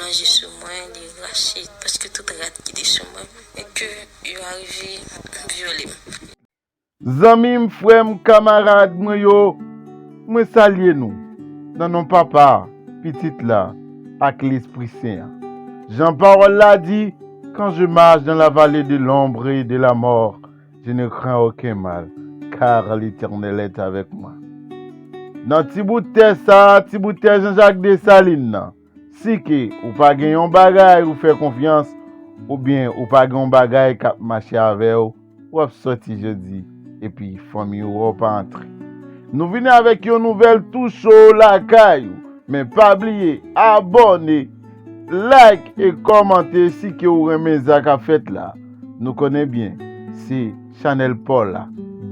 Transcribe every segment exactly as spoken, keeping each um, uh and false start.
Manje sou mwen, li rache, paske tout rad ki te sou mwen, e ke yo arive vyole m. Zanmi m, frè m, kamarad mwen yo, mwen salye nou nan non Papa, Pitit la, ak Lespri Sen an. Jan pawòl la di, Quand je marche dans la vallée de l'ombre et de la mort, je ne crains aucun mal, car l'Éternel est avec moi. Nan ti bout tè sa a, ti bout tè Jean-Jacques Dessalines nan, si ke ou pa gen yon bagay ou fè konfyans, oubyen ou pa gen yon bagay k ap mache avè w, w ap sòti jodi, epi fanmi w pa antre. Nou vini avèk yon nouvèl tou cho lakay ou, men pa bliye abòne, like e kòmante si ke ou renmen sa k ap fèt la. Nou konnen byen, se chanèl pa w la,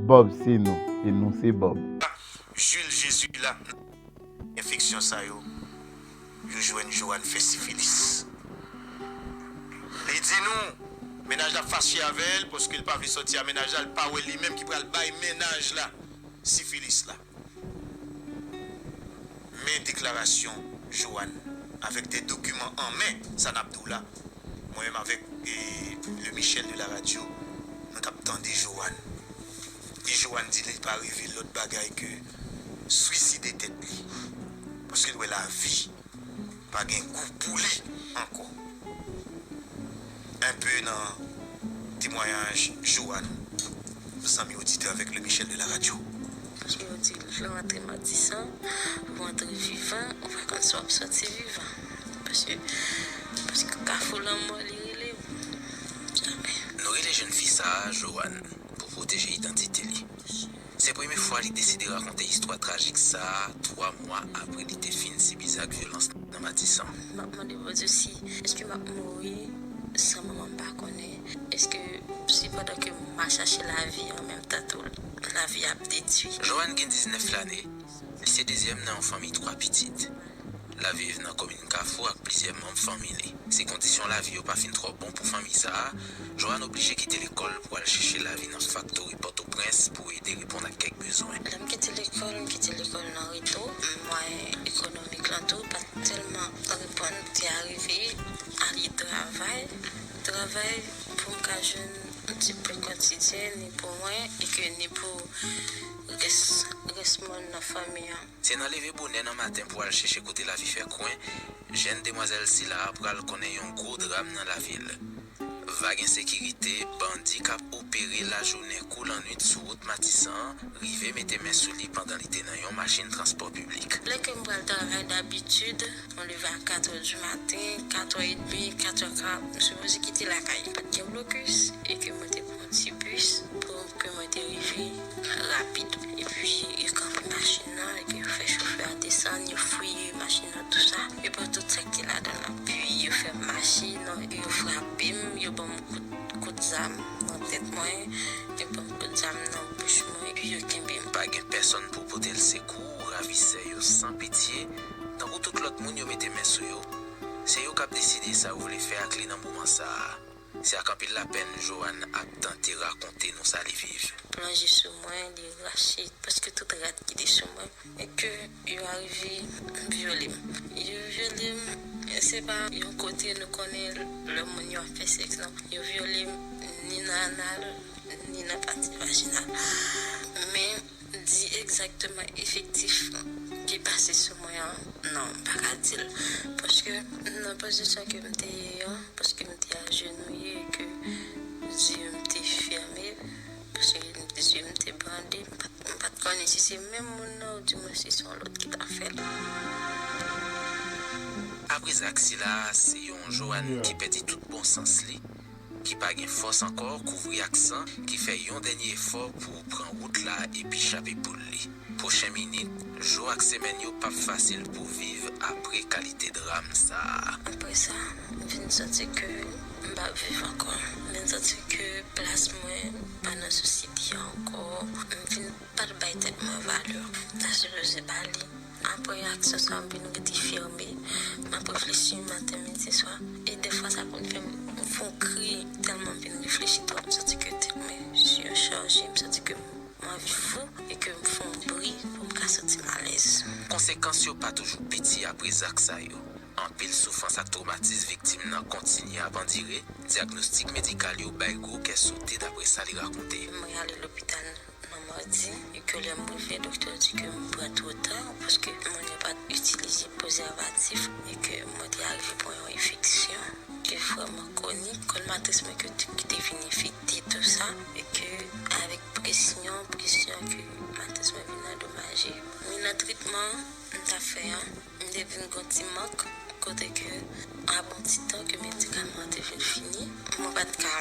Bob se nou, e nou se Bob. Jules Jésus la. Enfeksyon sa yo, yo jwenn Joanne fè sifilis. Li di nou, mennaj la fache avè l paske l pa vle sòti a mennaj la, l pa wè li menm ki pral bay mennaj la sifilis la. Men deklarasyon Joanne avèk de dokiman an men, sa n ap di w la. Mwen menm avèk e, le Michel de la radio, nou t ap tande Joanne. E Joanne di li pa reve lòt bagay ke swiside tèt li. Paske l wè lavi pa gen gou pou li ankò. Enpe nan temwayaj Joanne, zanmi oditè avèk le Michel de la radio. Paske yo di lè w antre Matisan, ou antre vivan, ou pa konn si w ap sòti vivan. Paske, paske kafou lanmò li rele w. Jamè. Nou rele jèn fi sa a Joanne pou pwoteje idantite li. Se premye fwa li deside rakonte istwa trajik sa a twa mwa apre li te fin sibi zak vyolans nan Matisan. M ap mande Bondye si, èske m ap mouri san manman m pa konnen? Èske si pandan ke m ap chache lavi an menm tan tou lavi ap detwi? Joanne gen diznèf lane. Li se dezyèm nan yon fanmi twa pitit. L ap viv nan komin Kafou ak plizyè manm fanmi li. Si kondisyon lavi yo pa fin twò bon pou fanmi sa a, Joanne oblije kite lekòl pou al chèche lavi nan faktori Pòtoprens pou ede reponn ak kèk bezwen. Lè m kite lekòl, m kite lekòl nan reto. Mwayen ekonomik lan tou pa t tèlman reponn. M te arive ale travay. Travay pou m ka jwenn yon ti pen kotidyen, ni pou mwen, e ke ni pou rès, rès moun nan fanmi an. Se nan leve bonè nan maten pou al chèche kote lavi fè kwen, jèn demwazèl sila a pral konnen yon gwo dram nan lavi l. Vag ensekirite, bandi k ap opere lajounen kou lannwit sou wout Matisan an rive mete men sou li pandan li te nan yon machin transpò piblik. Lè ke m pral travay dabitid, mwen leve a kat è di maten, kat è edmi, kat è karant, m sipoze kite lakay. Pa t gen blokis, e ke mwen te pran yon ti bis pou ke mwen te rive rapid. Epi, yo kanpe machin nan, epi yo fè chofè a desann, yo fouye machin nan, tou sa. Yo pran tout sa ki te ladan l, epi yo fè m mache, non, yo frape m, yo ban m kout, kout zam nan tèt mwen, yo ban m kout zam nan bouch mwen, epi yo kenbe m. Pa gen pèsonn pou pote l sekou, ravisè yo san pitye, tankou tout lòt moun yo mete men sou yo, se yo k ap deside sa yo vle fè ak li nan moman sa a. Se ak anpil lapèn Joanne ap tante rakonte nou sa li viv. Plonje sou mwen, li rache prèske tout rad ki te sou mwen, e ke yo arive vyole m. Yo vyole m, se pa yon kote nou konnen lè moun yo ap fè sèks, non. Yo vyole m ni nan anal, ni nan pati vajinal. Men, di egzakteman efektif ki pase sou mwen an, non, m pa ka di l. Paske nan pozisyon ke m te ye an, paske m te ajenouye, ke zye m te fèmen, paske zye m te bande, m pa t, m pa t konnen si se menm moun nan, oudimwen si se yon lòt ki ta fè l. Apre zak sila a, se yon Joanne ki pèdi tout bon sans li, ki pa gen fòs ankò, kouvri ak san, ki fè yon dènye efò pou pran wout la epi chape poul li. Pwochen minit, jou ak semèn yo p ap fasil pou viv apre kalite dram sa a. Apre sa, m vin santi ke m p ap viv ankò. M vin santi ke plas mwen pa nan sosyete a ankò. M vin pa t bay tèt mwen valè. M ta sipoze ba li. Apre aksyon sa a, m vin rete fèmen. M ap reflechi maten, midi, swa. E dèfwa, sa konn fè m, m fè yon kri tèlman m vin reflechi twòp. M santi ke tèt mwen chaje, m santi ke m anvi fou e ke m fè yon bri pou m ka soti malèz. Konsekans yo pa toujou piti apre zak sa yo. Anpil soufrans ak twomatis viktim nan kontinye ap andire. Dyagnostik medikal yo bay gwo kè sote, dapre sa li rakonte. Mwen ale lopital nan madi, e ke lè m rive, doktè di ke m pran twò ta, paske moun yo pa t itilize prezèvatif, e ke mwen te arive pran yon enfeksyon ki vrèman kwonik. Kòl matris mwen ki te, ki te vin enfekte, tou sa, e ke avèk presyon, presyon ke matris mwen vin andomaje. Men nan tretman m t ap fè a, m te vin gon ti mank, kote ke apre yon ti tan ke medikaman an te vin fini, mwen pa t ka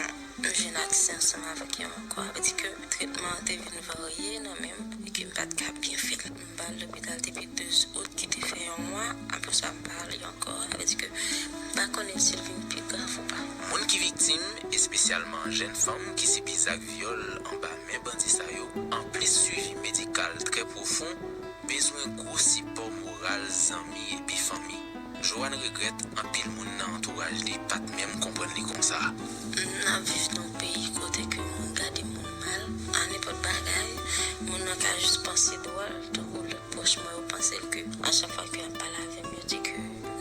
jwenn aksè ansanm avèk yo ankò. Sa vle di ke tretman an te vin varye nan men m, e ke m pa t ka byen fè l. M pa al lopital depi douz out, ki te fè yon mwa. Apre sa, m pa ale ankò. Sa vle di ke m pa konnen si l vin pi grav ou pa. Moun ki viktim, espesyalman jèn fanm ki sibi zak vyòl anba men bandi sa yo, anplis swivi medikal trè pwofon, bezwen gwo sipò moral zanmi epi fanmi. Joanne regrèt anpil moun nan antouraj li pa t menm konprann li konsa. M ap viv nan yon peyi kote ke moun gade moun mal, a nenpòt bagay, moun nan ka jis panse dwòl, tankou lòt pwòch mwen yo panse l ke a chak fwa ke y ap pale avè m, yo di ke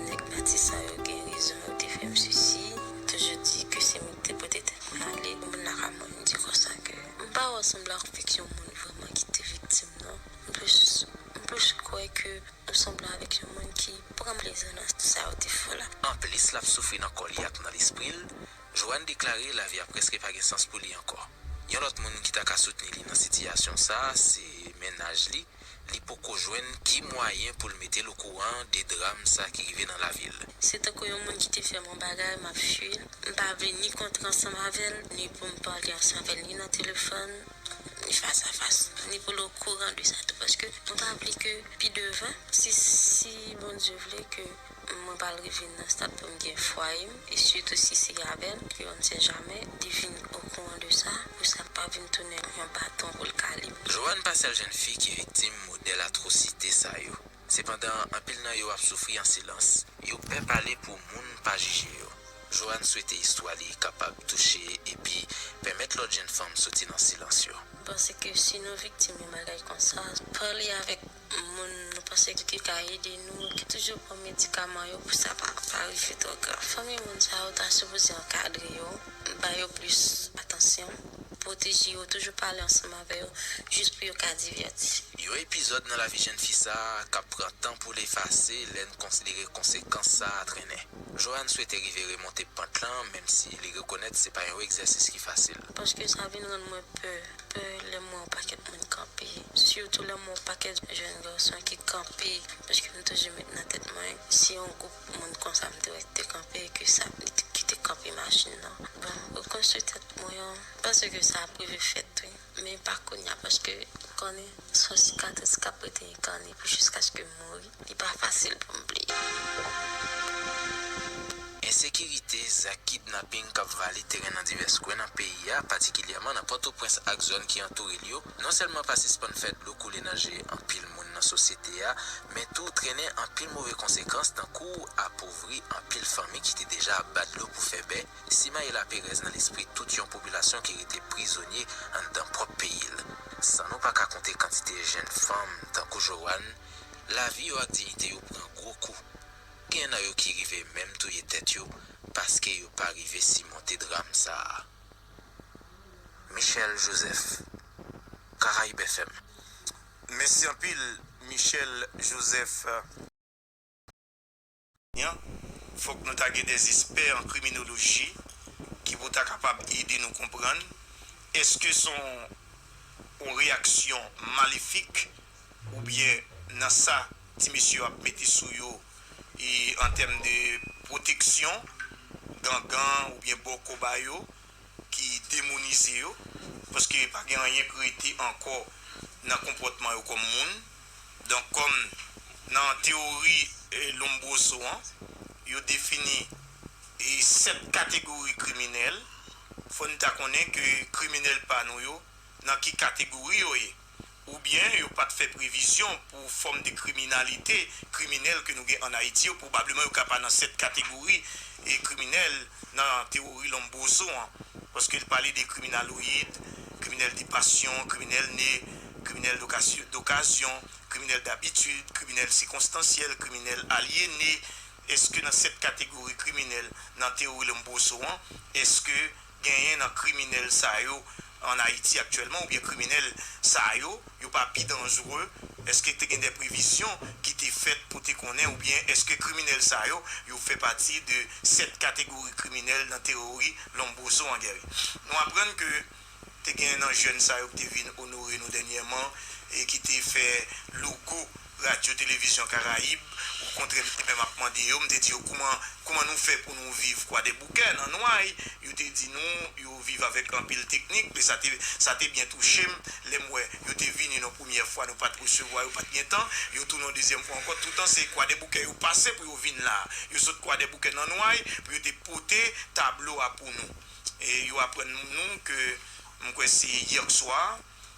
nèg Matisan yo gen rezon, yo te fè m sesi, toujou di ke se mwen ki te pote tèt mwen ale. Moun nan ka mande m di konsa ke m pa wè sanble ak fèk yon moun vrèman ki te viktim, non. M plis, m plis kwè ke m sanble avèk yon moun ki pran plezi nan sa yo te fè w la. Anplis l ap soufri nan kò li ak nan lespri l, Joanne deklare lavi a prèske pa gen sans pou li ankò. Yon lòt moun ki ta ka soutni li nan sitiyasyon sa a se mennaj li. Li poko jwenn ki mwayen pou l mete l okouran de dram sa ki rive nan lavi l. Se tankou yon moun ki te fè m yon bagay, m ap fui l. M pa vle ni kontre ansanm avè l, ni pou m pale ansanm avè l, ni nan telefòn, ni fas a fas, ni pou l okouran de sa tou, paske mwen pa vle ke pi devan, si, si Bondye vle, ke mwen pral rive nan stad pou m gen fwaye m, e sitou si se avè l, ke on sait jamais, li vin okouran de sa, pou sa pa vin tounen yon baton pou l kale m. Joanne pa sèl jèn fi ki viktim modèl atwosite sa yo. Sepandan, anpil nan yo ap soufri an silans. Yo pè pale pou moun pa jije yo. Joanne swete istwa li kapab touche epi pèmèt lòt jèn fanm soti nan silans yo. M panse ke si nou viktim yon bagay konsa, pale avèk moun nou panse ki ka ede nou, ki toujou pran medikaman yo pou sa pa, pa rive twò grav. Fanmi moun sa yo ta sipoze ankadre yo, ba yo plis atansyon, pwoteje yo, toujou pale ansanm avè yo, jis pou yo ka divèti. Yon epizòd nan lavi jèn fi sa a k ap pran tan pou l efase lè n konsidere konsekans sa a trennen. Joanne swete rive remonte pant lan, menm si li rekonèt se pa yon egzèsis ki fasil. Paske sa vin rann mwen pè, pè lè m wè yon pakèt moun kanpe, sitou lè m wè yon pakèt jèn gason ki kanpe, paske m toujou met nan tèt mwen, si yon gwoup moun konsa m te wè ki te kanpe, ke sa, ki te kanpe machin nan. Bon, rekonstwi tèt mwen an, m panse ke sa ap rive fèt, wi. Men pa kounye a, paske ou konnen, se yon sikatris k ap rete enkanne pou jiskaske m mouri. Li pa fasil pou m bliye. Ensekirite, zak kidnaping k ap vale teren nan divès kwen nan peyi a, patikilyèman nan Pòtoprens ak zòn ki antoure l yo, non sèlman pa sispann fè dlo koule nan je anpil moun nan sosyete a, men tou trennen anpil move konsekans, tankou apovri anpil fanmi ki te deja ap ba dlo pou fè bè, simaye laperèz nan lespri tout yon popilasyon ki rete prizonye anndan pwòp peyi l. San nou pa ka konte kantite jèn fanm tankou Joanne, lavi yo ak diyite yo pran gwo kou. Gen nan yo ki rive menm touye tèt yo paske yo pa rive simonte dram sa a. Michel Joseph, Caraïbes F M. Mèsi anpil, Michel Joseph. Fòk nou ta gen des espè an kriminoloji ki pou ta kapab ede nou konprann èske se yon, yon reyaksyon malefik oubyen nan sa ti mesye yo ap mete sou yo e an tèm de pwoteksyon, gangan oubyen bòkò ba yo ki demounize yo, paske pa gen anyen ki rete ankò nan konpòtman yo kòm moun. Donk, kòm nan teyori eh, Lombroso an, yo defini eh, sèt kategori kriminèl. Fò n ta konnen ke kriminèl pa nou yo, nan ki kategori yo ye. Oubyen yo pa t fè previzyon pou fòm de kriminalite, kriminèl ke nou gen ann Ayiti yo, pwobableman yo ka pa nan sèt kategori e kriminèl nan teyori Lombroso an, paske l pale de kriminaloyid, kriminèl de pasyon, kriminèl ne, kriminèl dokasyon, dokazyon, kriminèl dabitid, kriminèl sikonstansyèl, kriminèl alyene, èske nan sèt kategori kriminèl nan tewori Lombroso an, èske genyen nan kriminèl sa yo ann Ayiti aktyèlman, oubyen kriminèl sa yo, yo pa pi danjre? Èske te gen de previzyon ki te fèt pou te konnen, oubyen èske kriminèl sa yo, yo fè pati de sèt kategori kriminèl nan tewori Lombroso an, Guerrier? Nou aprann ke te gen nan jèn sa yo ki te vin onore nou dènyèman e ki te fè logo Radyo Televizyon Karayib. Okontrè, m te menm ap mande yo, m te di yo, kouman, kouman nou fè pou nou viv Kwadèboukè nan nway? Yo te di nou yo viv avèk anpil teknik, men sa te, sa te byen touche m lè m wè yo te vini yon premyè fwa, nou pa t resevwa yo, pa t gen tan, yo tounen yon dezyèm fwa ankò. Toutan se Kwadèboukè yo pase pou yo vin la. Yo sot Kwadèboukè nan nway pou yo te pote tablo a pou nou. E yo aprann nou ke, m kwè se yè swa,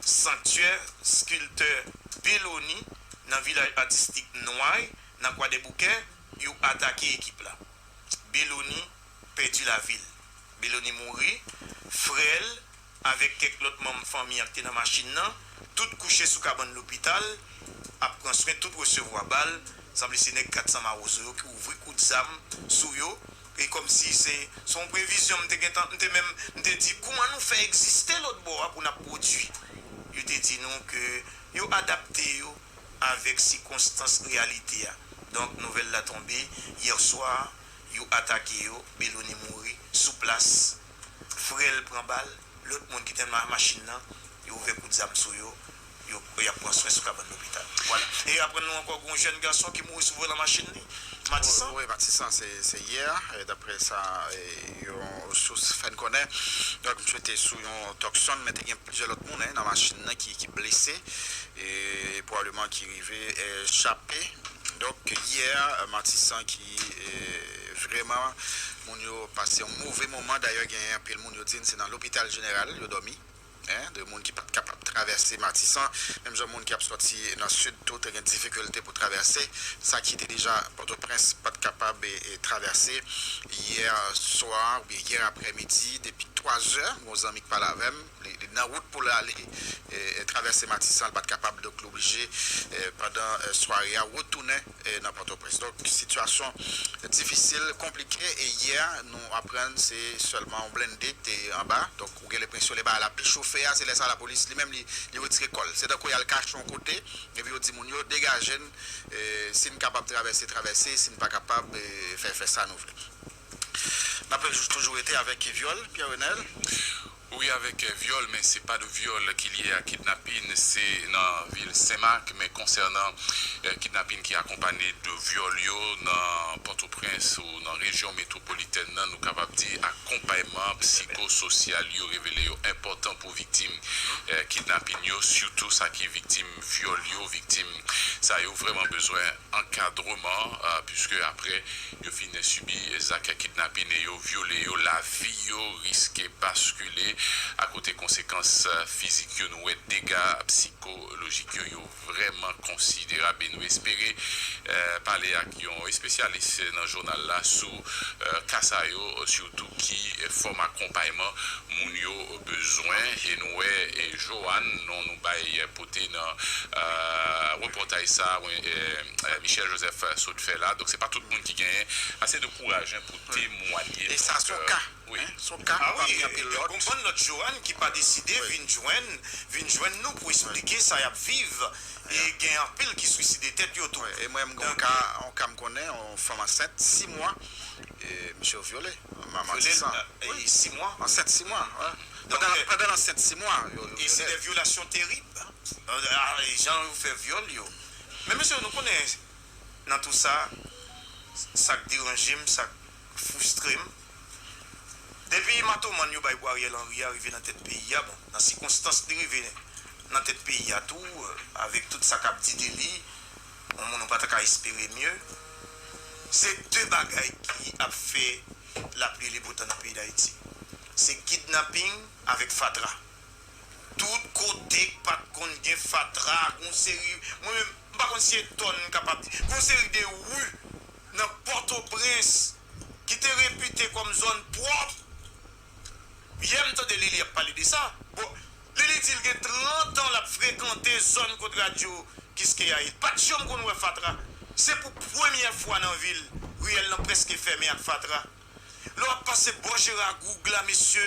Sanktyè Skiltè Belony nan vilaj atistik Nway, nan Kwadèboukè, yo atake ekip la. Belony pèdi lavi l. Belony mouri. Frè l avèk kèk lòt manm fanmi an ki te nan machin nan, tout kouche sou kabann lopital, ap pran swen, tout resevwa bal. Sanble se nèg kat san Mawozo yo ki ouvri kout zam sou yo. E kòmsi se, se yon previzyon, m te gentan, m te menm, m te di, kouman nou fè egziste lòt bò a pou n ap pwodui? Yo te di nou ke yo adapte yo avèk sikonstans reyalite a. Donk, nouvèl la tonbe, yè swa, yo atake yo, Belony mouri sou plas, frè l pran bal, lòt moun ki te nan machin nan, yo ouvè kout zam sou yo, yo, y ap pran swen sou kabann lopital. Vwala. E aprann nou ankò gen yon jèn gason ki mouri sou volan machin li, Matisan. Wi, Matisan, se, se yè, e, daprè sa, e, yon sous fè n konnen. Donk, m swete sou yon tòksonn, men te gen plizyè lòt moun, en, nan machin nan ki, ki blese, e pwobableman ki rive, e, chape. Donk, yè, Matisan ki, e, vrèman, moun yo pase yon move moman. Dayè, gen anpil moun yo di n se nan lopital jeneral yo dòmi. En, de moun ki pa t kapab travèse Matisan, menm jan moun ki ap sòti nan sid tou te gen difikilte pou travèse, sa ki te deja Pòtoprens pa t kapab, e, e, travèse yè swa oubyen yè aprèmidi, depi twa zè, m gen yon zanmi k pale avè m, li, li nan wout pou l ale, e, e, travèse Matisan, li pa t kapab, donk li oblije, e, pandan, e, sware a, retounen, e, nan Pòtoprens. Donk, sitiyasyon difisil, konplike, e yè, nou aprann se sèlman yon blende ki te anba. Donk, ou gen lenpresyon lè bagay la pi chofe a, se lè sa lapolis li menm li, li retire kò l. Se tankou y al kache yon kote, epi yo di moun yo, degaje n, e, si n kapab travèse, travèse, si n pa kapab, e, fè, fè sa nou vle. N ap toujou rete avèk vyòl, Pierre Renel. Wi, avèk, eh, vyòl, men se pa de vyòl ki lye a kidnapin, se nan vil Senmak, men konsènan, eh, kidnapin ki akonpanye de vyòl yo nan Pòtoprens ou nan rejyon metwopolitèn nan, nou kapab di akonpayman psikososyal yo revele yo enpòtan pou viktim, eh, kidnapin yo, sitou sa ki viktim vyòl yo, viktim sa yo vrèman bezwen ankadreman, ah, puiske apre yo fin sibi zak kidnapin e yo vyole yo, lavi yo riske baskile akote konsekans, ah, fizik yo, nou wè dega psikolojik yo, yo vrèman konsiderab e nou espere, eh, pale ak yon espesyalis nan jounal la sou, eh, ka sa yo, sitou ki, eh, fòm akonpayman moun yo bezwen. E nou wè, eh, Joanne, non nou bay, eh, pote nan, eh, repòtaj sa, wi, eh, eh, Michel Joseph, eh, sot fè la. Donk, se pa tout moun ki genyen ase de kouraj, en, pou temwanye. E sa se yon ka, wi, en, se yon ka, pami anpil lòt. Wi, e gon bann lòt Joanne ki pa deside vin jwenn, vin jwenn nou pou esplike sa y ap viv. E gen anpil ki swiside tèt yo tou. Wi, e mwen, m gen yon ka, yon ka m konnen, yon fanm ansent, sis mwa, e misye vyole, Matisan. Wi. Sis mwa? Ansent sis mwa, wi. Pandan, pandan l ansent sis mwa, yo, yo vyole l. E se de vyolasyon terib. Ah, e jan yo fè vyòl yo. Men mesye, nou konnen nan tou sa, sa k deranje m, sa k fristre m, depi matomann yo bay pou Ariel Henry a rive nan tèt peyi a, bon, nan sikonstans li rive nan tèt peyi a tou, avèk tout sa k ap di de li, yon moun ou pa ta ka espere mye. Se de bagay ki ap fè lapli e le bo tan nan peyi Dayiti. Se kidnaping avèk fatra. Tout kote k pa t konn gen fatra, gon seri, mwen menm, m pa konn si e tòn m kapab di, gon seri de ri nan Pòtoprens ki te repite kòm zòn pwòp. Yè m tande Lili ap pale de sa. Bon, Lili di l gen trant an l ap frekante zòn kot radyo Kiskeya ye. L pa t janm konn wè fatra. Se pou premyè fwa nan vi l, riyèl lan prèske fèmen ak fatra. Lè w ap pase bò Jera Goug la, mesye,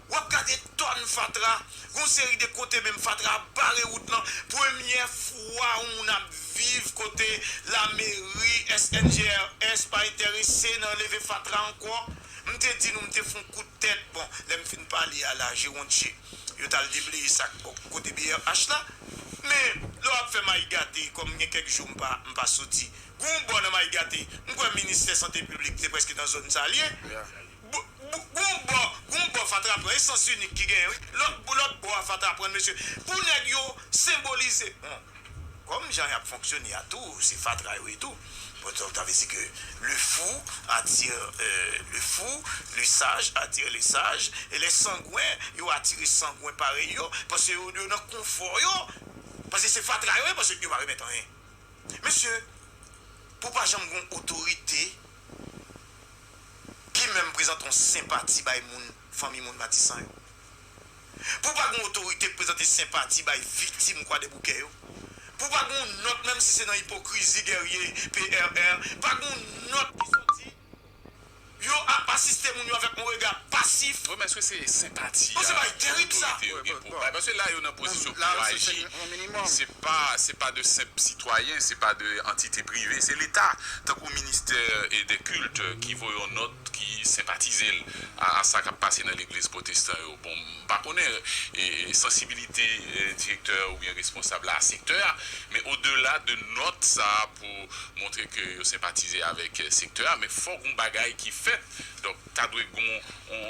w ap gade tòn fatra. Gon seri de kote menm fatra ap bare wout lan. Premyè fwa yon moun ap viv kote lameri S N G R S pa enterese nan leve fatra ankò. M te di nou, m te fè yon kout tèt. Bon, lè m fin pale a la, Jewonn Che, yo t al debleye sa k bò kote B R H la. Men, lè w ap fè may gate, kòm gen kèk jou m pa, m pa soti, gon bò nan may gate, m kwè ministè sante piblik te prèske nan zòn sa l ye. Bo- bo- Gon bò, gon bò fatra pran, e sans inik ki genyen, wi. Lòt, lòt bò a fatra pran, mesye. Pou nèg yo senbolize. Bon, kòm jan y ap fonksyone a tou, se fatra yo ye tou. Bon, sa vle di ke le fou attire, euh, le fou, le sage attire le sage, e les sanguins, yo atire sangwen parèy yo, paske yo, yo nan konfò yo, paske se fatra yo ye, paske yo pa remèt anyen. Mesye, pou pa janm gon otorite ki menm prezante yon senpati bay moun, fanmi moun Matisan yo. Pou pa gon otorite k prezante senpati bay viktim Kwadèboukè yo. Pou pa gon nòt, menm si se nan ipokrizi gèrye P R R, pa gon nòt ki soti. Yo ap asiste moun yo avèk yon rega pasif. Wi, men èske se senpati a otorite yo gen pou bay? Paske la, yo nan pozisyon pou aji. Se pa, se pa de senp sitwayen, se pa de antite prive, se Leta. Tankou ministè, e, de kilt, e, ki voye yon nòt, ki senpatize l a, a sa k ap pase nan legliz pwotestan yo. Bon, m pa konnen, e, e, sansibilite, e, direktè oubyen responsab la a sektè a, men odela de nòt sa a pou montre ke yo senpatize avèk, e, sektè a, men fòk yon bagay ki fèt. Donk, ta dwe gen yon, yon,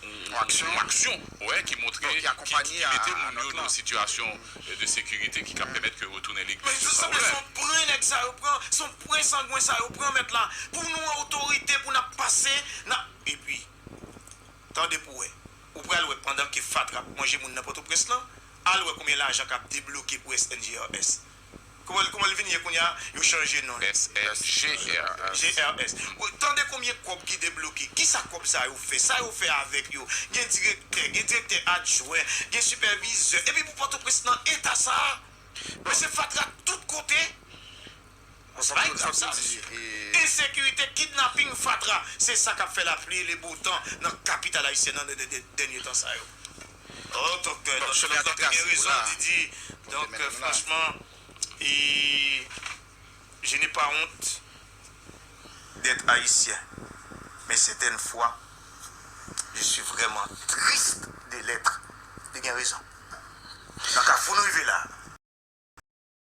yon, yon aksyon, yon aksyon, wè, ki montre, ki, ki mete moun yo nan yon sitiyasyon, e, de sekirite ki ka pèmèt ke yo retounen legliz yo san pwoblèm. Men se yon pwen nèg sa yo pran, se yon pwen sangwen sa yo pran, mèt la. Pou nou, otorite, pou n ap pase, n ap, epi, tande pou wè. Ou pral wè pandan ke fatra ap manje moun nan Pòtoprens lan, al wè konbyen lajan k ap debloke pou S N G R S. Kòman, kòman l vin ye kounye a? Yo chanje non l. S N G R S. G R S. Ou tande konbyen kòb ki debloke? Kisa kòb sa yo fè? Sa yo fè avèk yo? Gen direktè, gen direktè adjwen, gen sipèvizè. Epi pou Pòtoprens nan eta sa a, mesye, fatra tout kote. Bay gad sa. Ensekirite, kidnaping, fatra, se sa k ap fè lapli e le bo tan nan kapital ayisyèn nan dè-, dè-, dènye tan sa yo. Oh, donk, euh, donk, donk, donk, ou gen rezon, Didi. Donk, euh, franchement, et je n'ai pas honte d'être haïtien. Mais certaines fois, je suis vraiment triste de l'être. Li gen rezon. Nan kafou nou rive la,